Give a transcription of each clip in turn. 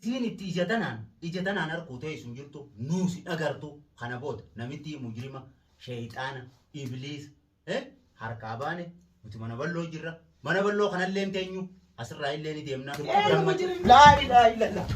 Isiin itti ija tanaan ija tanaan arkuu teessu hin jirtu, nuusi dhagartu. Kana booda namitti mujrima, sheeyxaana, ibliis harkaa baane. Nuti mana balloo jirra. Mana balloo kanallee hin teenyu, asirraa illee ni deemna. Eenyu mujrima? Laa ilaaha illallah.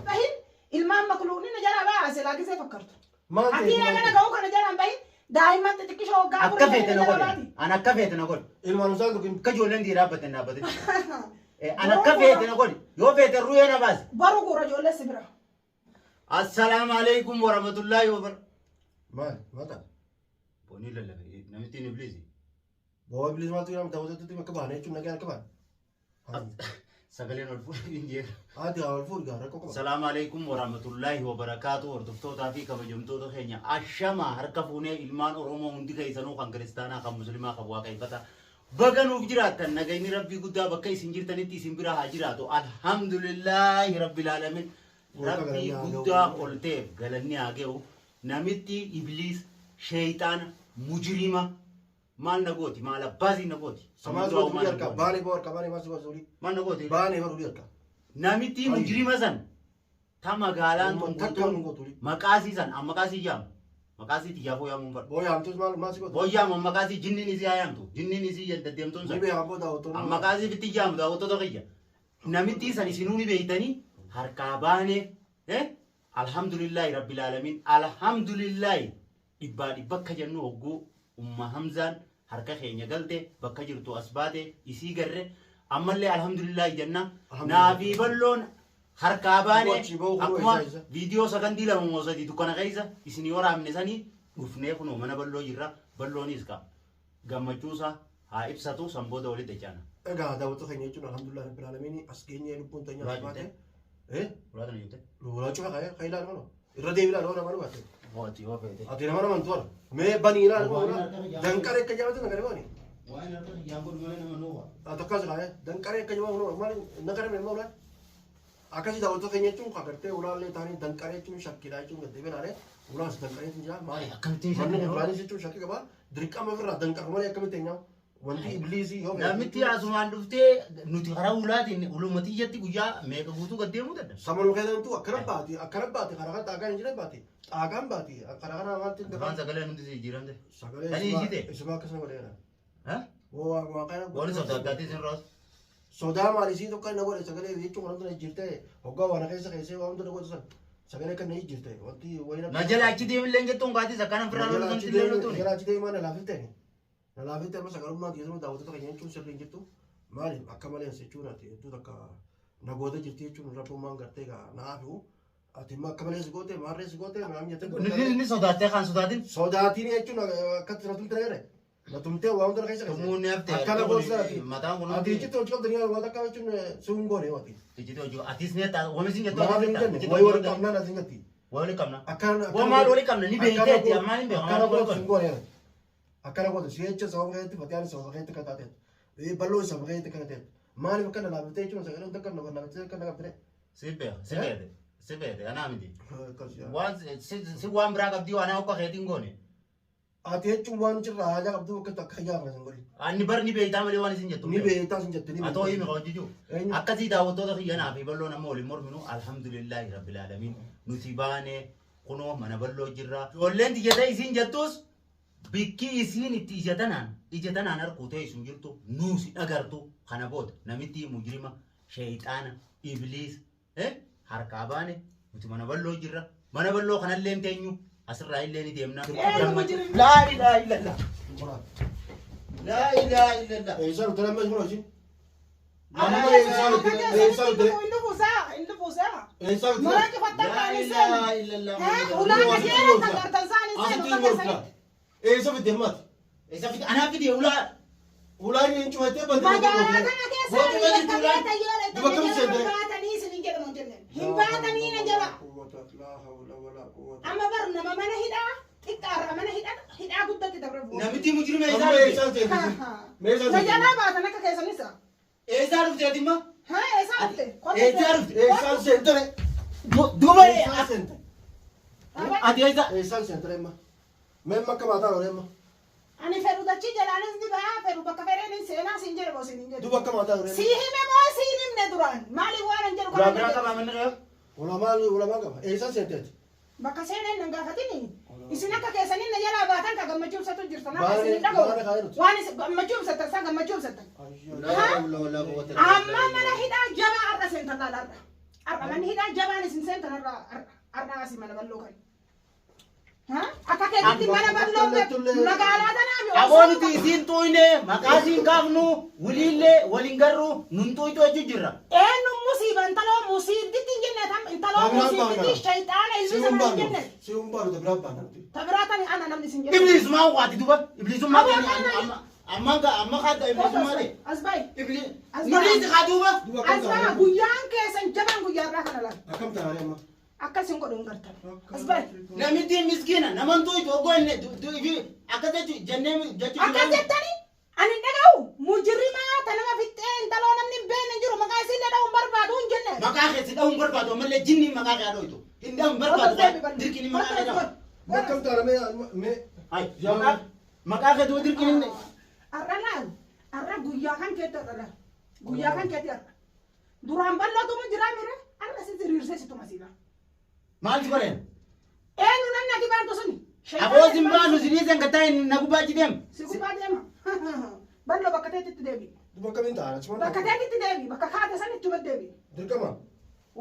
Bahin ilmaan makluuqni na jalaa ba'a silaa gisee fakkartu. Maal Ati ta'e? kana ga'uu kana jalaan bahin daa'imman xixiqqishoo waggaa Akka afurii feete shanii na jala godhe. baati. An akka feete na godhe. Ilmaan isaan tukin. Akka ijoolleen dhiiraa dhaabbatte hin dhaabbatin. An akka feete na godhe. Yoo feete ru'ee na baase. Baru guura ijoollee si bira. Assalaamu alaikum warahmatullaahi wabarakatuh. Maal? Maal ta'a? Boonii lallabe namittiin ibliisi. Boo ibilis maaltu jedhama daawwattoota akka baane jechuun nagaan akka baane. Sagaleen ol fuudhee hin jeeqa. Haati haa ol fuudhi gaa rakkoo qaba. Salaamu alaikum warahmatullaahi wabarakaatu. Hordoftootaa fi kabajamtoota keenya, ashama harka fuunee. Ilmaan Oromoo hundi keessanuu, kan kiristaanaa, kan muslimaa, kan waaqeffataa, baga nuuf jiraattan. Nagayni rabbii guddaa bakka isin jirtanitti isin bira haa jiraatu. Alhamdulillaahi rabbil alamin. Rabbii guddaa ol ta'eef galanni haa ga'u. Namitti ibliis, sheeyxaana, mujrima maal na gooti? Maal abbaasii na gooti? Samaa Amma gooti maal na harka gooti? baanee boo harka baanee maal si gooti? Maal na gooti? Baanee baruu harka. Namitti mujrima san ta magaalaan tun Takka guutuun nu gootu. Maqaa isii san an maqaa isii yaamu. Maqaa isii xiyyaafoo yaamuun fadhu. Boo yaamtus maal maal si gootu? Boo yaamu, maqaa isii jinniin isii haa yaamtu. Jinniin isii deddeemtuun Ni san. beekaa boo daawwattoonni. An maqaa isii fitti yaamu, daawwattoota kiyya. Namittii san isinuu ni beeytanii, harkaa baane. Alhamdulillaahi rabbil aalamiin. Alhamdulillaahi dhibbaa dhibba akka jennu hogguu umma Hamzaan harka keenya galte, bakka jirtu as baate isii garre, ammallee alhamdulillaahi jenna. Naafii balloon harkaa baane. Achii bahu kunoo. Akkuma Isa isa. viidiyoo sakandii 2 moo 3 dukkana keessa isinii waraabne sanii dhufnee kunoo mana balloo jirra. Balloonis ka gammachuusaa haa ibsatu, san booda walitti dachaana. Egaa daawwattoota keenya jechuun alhamdulillah rabbil aalamiin as geenyee lubbuun teenya as Ulaa baate. cuftee? Eh? Ulaa tana cuftee? Ulaa cufa ka'ee ka'ee ilaali kunoo. Irra deebi ilaali waan nama baate. Hooti yoo feete. Ati nama namantu warra. Mee banii ilaali kunoo ulaa. Danqaree akka jabaate nagare baani. Waan harka kiyyaan godhu malee nama nuufa. Takkas ka'ee danqaree akka jabaate kunoo maal nagare mee ulaa. Akkasii daawwattoota keenya jechuun kagartee ulaallee taanii danqaree jechuun shakkiidha jechuun gad deebiin ilaalee ulaas danqaree jira maali? Akkamittiin Manni shakkii kun duraanis jechuun shakkii qaba. Dirqama ofirraa danqaru malee akkamitti eenyaa wanti ibliisii yoo feete Namitti asumaan dhuftee nuti karaa ulaatiin ulumatiyyatti guyyaa meeqa guutuu gad deemuu danda'a. Samanuu keessattuu akkana baati, akkana baati, karaa kana xaagaan hin jiran baati, xaagaan baati, karaa kana maalti Afaan sagalee hundi si jijjiiramte. Sagalee Tanii isuma ishite? Isuma akkasuma godheera. Ha? Waaqaan Warri sodaataatii sin roos. Sodaa maalisii tokko na godhe sagalee jechuun kan hunda jijjiirte hoggaa waan keessa keessee waan hunda na godhe san sagalee kan na jijjiirte wanti wayina. Na jala achi deemillee hin jettuun kaatis akkana ofirraa Na jala loltuun achi illee deemi loltuun. jala achi deemaa na laafilte na laafilte. Amma sagalummaa keessumaa daawwattoota keenya jechuun sirrii hin jirtu. Maaliif akka malee jechuun ati hedduu takka na goota jirti jechuun rabbummaan gartee gaa na hafiu ati immoo akka malee si goote maarree si goote maam jettee. Ni sodaattee kan sodaatin. Sodaatiin jechuun akkatti na tumte na na tumtee waa hunda keessa Tumuun ni hafte. Akkana goota ati. Mataan kun Ati iccitti hojii qabdanii waan takka jechuun si hin goone ati. Ijjiti hojii atis ni ta'a wamisi hin jettu. Maaf hin jenne wayi wal qabnaan ati hin jetti. Wali qabna. Akkana Waa maal wali qabna ni beekteeti ammaan hin beeku. Akkana gootu hin goone. Akkana gootu si jecha sababa keetti fatiyaan sababa keetti kan taateet. Bal'oo sababa keetti kan taateet. Maaliif akkana laafiftee jechuun sagalee hunda kan nama laafiftee akka na qabdee. Si beeka, si beete, si beete, anaa miti. Akkas yaa. Waan si waan biraa qabdii waan akka keetiin goone. Ati jechuun waan cirraa haajaa qabdu akka akka yaa kana hin godhin. Anni bar ni beektaa malee waan isin jettu. Ni beektaa sin jette ni Atoo himi hojii. Eenyu? Akkasii daawwattoota kiyyanaa fi bal'oo nama waliin morminu, alhamdulillahi rabbil alamin, nuti baane kunoo mana bal'oo jirra. Ijoolleen tiyyata isiin jettus bikki isiin itti ija tanaan arkuu teessu hin jirtu, nuusi dhagartu. Kana booda namitti mujrima, sheeyxaana, ibliis harkaa baane. Nuti mana bal'oo jirra. Mana bal'oo kanallee hin teenyu, asirraa illee ni deemna. Eenyu mujrima? Laa ilaaha illallah. Laa ilaaha illallah. Eessaa dhufte lammas kun hojii? Amma Amma eessaa dhufte? Eessaa dhufte? Inni dhufuusaa, inni dhufuusaa. Eessaa dhufte? Mana cufattan Laa kaan hin ilaaha seenu. illallah. Ulaa qajeelaa kan gartan isaan hin seenu Asitti bakka hin morkita. sanitti. Eessa fidde ammaati? Isa fide, anaa fide ulaa. Ulaa inni hin cufattee bante. Magaalaa kana keessa Mootummaa bakka jirtu ulaan. beektan yoo Duba dheettan kam jala seente? baatanii isin hin jedhamu hin jenne. Hin baatanii na jala. Amma bar nama mana hidhaa xiqqaarraa mana hidhaa hidhaa guddatti dabre bu'u. Namitti mujrima Amma eessaa dhufte? eessaa seente? Meeshaa Na seente? jalaa baatan akka keessanis. Eessaa dhufte ati immoo? Haa, eessaa dhufte? Eessaa dhufte? Eessaan seente? Duuba Eessaan seente? ati eessa? Eessaan seente amma? Mee amma akka maataa oole amma? Ani fedhu dachii jalaanis ni ba'a, fedhu bakka fedheen hin seenaa siin jedhe moo siin hin jedhu. Duba akka maataa oole. Sii hime moo siin himne duraan? Maaliif waan hin jedhu Ulaa kana biraa jedhe? qabaa manni qaba. Ulamaan ulamaan qaba. Eessaan seenteeti? Bakka seeneen nan gaafatini. Isin akka keessaniin na jalaa baatan ka gammachuu ibsatu jirtan. Akka Baana- isin hin dhaga'u. baana kaa'ee nuti. Waan isin gammachuu ibsattan isaan gammachuu ibsattan. Laa hawla walaa quwwata illaa Amma billah. mana hidhaa jabaa har'a seentan laala har'a. Har'a manni hidhaa jabaan isin seentan har'a har'a har'a asii mana bal'oo kan. Ha? Akka keetitti mana bal'oo magaalaa tanaa mi Aboo nuti isiin xuyne maqaa isiin kaafnu wiliillee waliin garru nun xuyxu jechuu jirra. Eenyu musiiba intaloo musiibditti hin jenne tam intaloo Tabiraan musiibditti baana. shayxaana ilmi Si'uun sana hin baanu. jenne. Si'uun baanu tabiraan baana nuti. Tabiraa tani ana namni isin jenne. Iblisummaa waati duba iblisummaa Aboo ta'anii kana- amma amma amma kaadda iblisummaa ta'e. As bahi. Iblis As nuti haa duuba. Duuba akkam As baha ta'a? guyyaan keessan jabaan guyyaa irraa kana laala. Akkam ta'a amma? Akkas hin godhu hin gartan. As bahi. Namitti miskiina naman xuyxu oggoo inni akkas jechu jennee jechuu Akkas jettani ani hin dhaga'u mujrimaa ta nama fixxee intaloo namni hin beekne hin jiru maqaa isiillee dha'uun barbaadu hin jenne. Maqaa keessa dha'uun barbaadu ammallee jinni maqaa kee dhoytu. Hin dha'uun barbaadu dirqini maqaa kee dha'u. Akkam ta'a mee mee Hai maqaa maqaa kee duuba dirqini inni. Har'a laal har'a guyyaa kan keetti har'a laal guyyaa kan keetti har'a duraan bal'ootu jiraa mire har'a si diriirsee si tuma siidha. Maaltu godheen? Eenyu namni ati baantu suni? Aboo sin baanu sinii san gattaa na gubbaa deem. Si gubbaa deema. Bal'oo bakka teetitti deebi. Duuba akkamiin ta'a? Achuma Bakka teetitti deebi bakka kaate san ittuma deebi. Dirqama.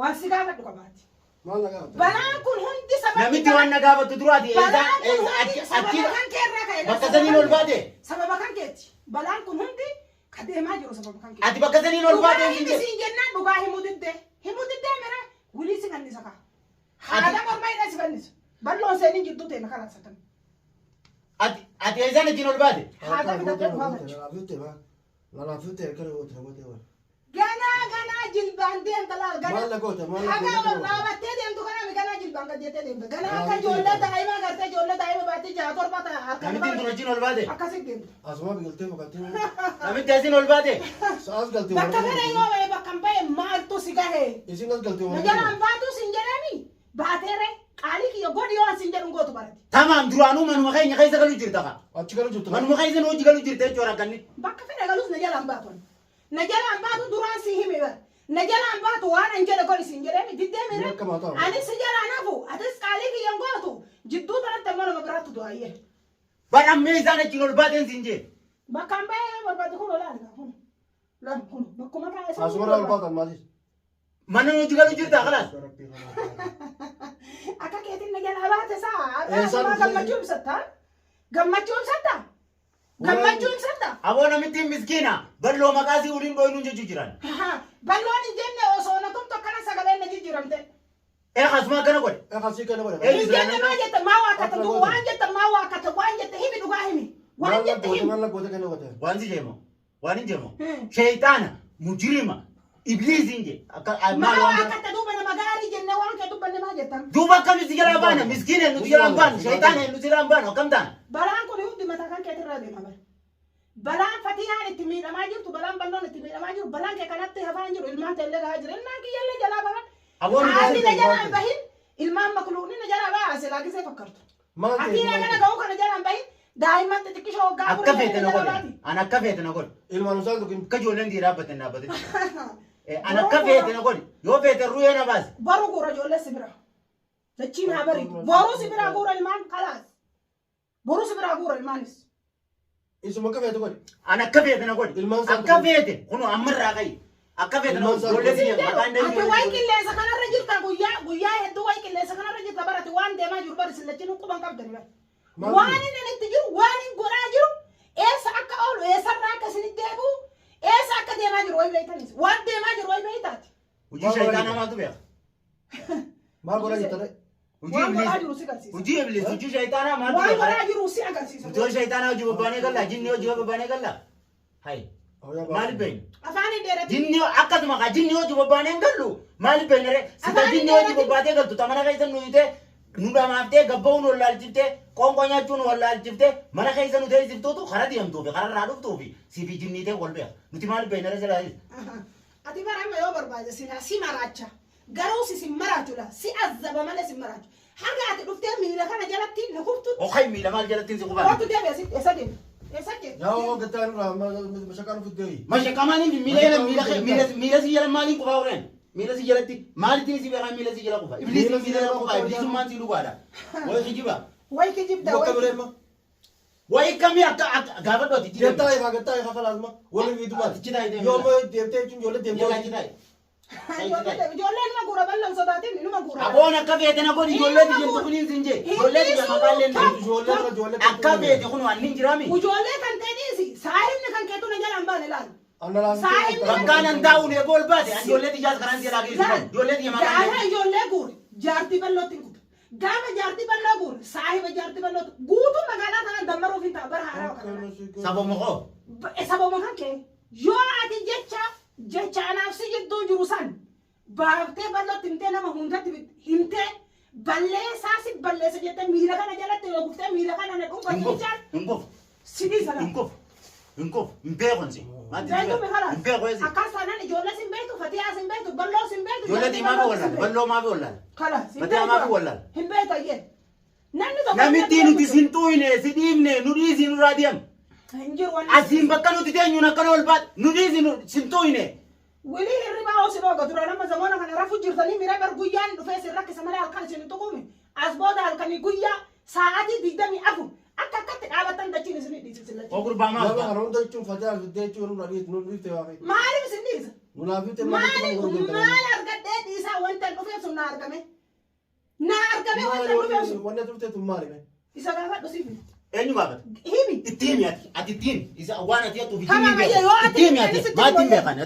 Waan si gaafadhu qabaati. Maal na gaafata? Balaan kun hundi sababni Namitti waan na gaafattu duraati. Balaan kun hundi Achi sababa kan kee irraa ka'e. bakka saniin ol baate. Sababa kan keeti. Balaan kun hundi ka deemaa jiru sababa kan keeti. Ati bakka saniin ol Dhugaa baate hin himi jedhe. siin jennaan dhugaa himuu diddee. Himuu diddee mira wilii si fannisa kaa. Haadha mormaa hidha si fannisa. Bal'oon seeniin jidduu ta'e na kalaasatan. Ati ati eessaan achiin ol baate? Haadha fidattee dhufaa galchu. Lalaafute akkana goote goote waan. Ganaa ganaa jilbaan deemta laal ganaa. Maal na goota maal na Haga goota. ol dhaabattee deemtu kanaa mi ganaa jilbaan gad jettee deemta. Ganaa akka ijoollee daa'imaa gartee ijoollee daa'ima baattee ja'a torba ta'a harka Namitti tun achiin ol baate? Akkasitti deemta. Asuma biqiltee boqottee Namitti asiin ol baate? as galtee Bakka fedhe yoo ba'e bakka hin ba'e maaltu si gahe? Isin as galtee Na jalaan baatu sin jedhani baateere qaalii kiyya godhi yoo sin jedhu gootu barate. Tamaam duraanuu manuma keenya keessa galuu jirta kaa. Achi galu jirtu. Manuma keessa nu hojii galuu jirta jechuudha rakkanni. Bakka fedhe galus na jalaan baatu. Na jalaan baatu duraan si hime bara. Na jalaan baatu waan an jedhe godhi sin jedhani diddee mire. Akka maataa. Ani si jalaan hafu atis qaalii kiyya hin gootu jidduu tanatti ammoo nama biraatti du'aayyee. Badhammee isaan achiin ol baateen siin jee. Bakka hin ba'e barbaadu kun olaani kun. Lan kun bakkuma taa'e sana. Asuma irraa ol baatan maatis. Mana nu hojii galuu jirta kalaas. Akka keetiin na jalaa baate saa. Eessaan Asumaa dhufte? gammachuu ibsatta. Gammachuu ibsatta. Gammachuu ibsatta. Aboo namitti miskiina bal'oo maqaa sii waliin dhooynuun jechuu jiran. Bal'oon hin jenne osoo na tumtu akkana sagaleen na jijjiiramte. Ee kasuma akkana godhe. Akkasii kana godhe. Ee, Hin jenne maa jette maa waa akkata waan jette maa waa akkata waan jette himi dhugaa himi. Waan Maal jette goota himi. maal goota kana godhe. Waan si jeemo. Waan hin jeemo. Hmm. Shayxaana mujrima ibliis hin jee. Akka Maa maal waa waan godhe. akkata duuba nama gaarii jenne waan kee dubbanne maa jettan. Duuba akkamitti jalaa baana miskiina nuti jalaan baanu shayxaana nuti jalaan baanu akkam taana. Balaan kun hundi mataa kan keetirraa deema bara. Balaan fatiyaan itti miidhamaa jirtu, balaan bal'oon itti miidhamaa jiru, balaan kee kanatti hafaa hin jiru, ilmaan teellee gahaa jira, ilmaan kiyyallee jalaa bahan. Aboon Haati na jalaa hin maal bahin, ilmaan makluuqni na jalaa baha, silaa gisee fakkartu. Maal Ati na kana ga'uu kana jalaa hin bahin, daa'imman xixiqqishoo waggaa Akka afurii feete na na jalaa godhe. baati. An akka feete na godhe. Ilmaan isaan tukin. Akka ijoolleen dhiiraa dhaabbatte dhaabbate. An akka feete na godhe. Yoo feete ru'ee na baase. Boru guura ijoollee si bira. Dachiin haa bariitu. Boru si bira guura ilmaan kalaas. Boru si bira guura ilmaanis. Isuma akka feete godhe. An akka feete na godhe. Ilmaan isaan Akka feete kunoo ammarraa qayi. Akka feete na Ilmaan godhe. isaan Ijoollee siyya maqaan Ati wayi dandeenye. qilleensa kanarra jirta guyyaa guyyaa hedduu wayi qilleensa kanarra jirta barate waan deemaa jiru bari sillachinuu quban qabdani bari. Maal Waan inni itti jiru waan inni godhaa jiru eessa akka oolu eessarraa akka isinitti deebi'u eessa akka deemaa jiru wayi beeytanis waan deemaa jiru wayi beeytaati. Hojii shayxaanaa maaltu beeka? Maal godhaa jirta? Hojii Waan godhaa ibliis. jiru si agarsiisa. Hojii ibliis. Hojii shayxaanaa maaltu Waan beeka? godhaa jiru si agarsiisa. Hojii shayxaanaa hojii bobbaanee galla. Jinni hojii bobbaanee galla. Hayi. Maaliif beekna? Afaan hin dheeratin. Jinni akkasuma kaa jinni hojii bobbaanee hin gallu. Maaliif beekna ree? Sita Afaan jinni hin hojii dheeratin. bobbaatee galtu tamana keessa nu hiitee nu dhamaaftee gabba'uu nu wallaalchiftee qoonqoo nyaachuu nu wallaalchiftee mana keessa nu teessiftuutu kara deemtuufi kararraa dhuftuufi siifi jinniitee wal beeka. Nuti maaliif beekna ree silaa? Ati bara amma yoo barbaade silaa si maraacha. Garuu si sin maraachudha. Si azzaba malee si maraachu. Haga ati dhuftee miila kana jalatti na kuftutti. Okai miila maal jalatti si qubaan? Kootu deebi asitti eessa deemi? Eessa deemi? Yaa waan gattaa irraa mashaqaan fiddee. Mashaqamaaniin miila jala miila miila miila si jala maaliin qubaa horeen? Miila si jalatti maalitti si beekaa miila si jala kufa? Ibliis Miila si miila jala jala kufa. kufa. Ibliisummaan si dhugaadha. Wayi kijiba. Wayi kijibda Bakka wayi. bireema. Wayi kamii akka akka gaafadhu ati Deemtaa eegaa gattaa eegaa kalaasma. Warri fiitu maali? Achi taa'ee deemee Yoo ammoo deemtee jechuun ijoollee deemtee. Jala achi taa'e. Ijoollee numa guura bal'oon sodaatin numa guura. Aboon akka feete na godhi ijoollee tiyya kuniin sin jee. Ijoollee tiyya maqaallee na Ijoollee irra ijoollee. akka feete kun waan hin jiraami. Ijoollee kan ta'e dhiisi saahibni kan keetu na jalaan baane laal. Anna laafittee. Bakkaan an taa'uun eegoo ol baate an ijoollee tiyyaas karaan jalaa geessu qabu. Ijoollee tiyya Gaafa maqaallee. ijoollee guure jaartii bal'ootti hin kutu. Gaafa jaartii bal'oo guure saahiba jaartii bal'ootti guutuu magaalaa kanaan dammaruuf hin ta'a bara haaraa kana. Saboma koo. Sababa kan kee yoo ati jecha jecha anaaf si jidduu jiru san baaftee bal'ootti himtee nama hundatti himtee balleessaa si balleessa jettee miila kana jalatti yoo kuftee miila kana na Hin dhuunfatu kufu. jechaan Hin kufu. si dhiisa Hin kufu. Hin kufu. Hin beekon si. Beektu mi Hin beeku esi. Akkas taanaan ijoollee sin beektu, Fatiyaa sin beektu, Balloo sin beektu. Ijoollee diimaa fi wallaala. Balloo maa fi wallaala. Kala sin Fatiyaa maa fi wallaala. Hin beektu ayyee. Namni tokko. Namitti nuti sin xuuyne si dhiifne nu dhiisi nurraa deemu. Hin jiru wanni. Asiin bakka nuti teenyuun akkana ol baate nu dhiisi sin xuuyne. Wilii hirribaa osoo dhooga dura nama zamoona kana rafu jirtanii mira bar guyyaan dhufee sin rakkisa malee halkan isin hin tuquumi. As booda halkanii guyyaa sa'aatii 24 akka akkatti dhaabattan dachiin isin dhiisa sin lachi. Oo gurbaa Nama maaf kana hunda jechuun fataa fiddee jechuun nu dhiifte nu dhiifte waa fe'e. Maaliif isin dhiisa? Nu laafittee Maali maal argadhee dhiisaa wanta hin dhufeef sun na argame. Na argame wanta hin dhufeef sun. Wanni turte tun maali? Isa gaafadhu siif. Eenyu gaafata? Himi. Itti himi ati. Ati itti himi. Isa waan ati hattuuf itti Tamam, himi ayyee, yoo ati Itti himi ati. sitti Maatti hin himi. beekan. Ati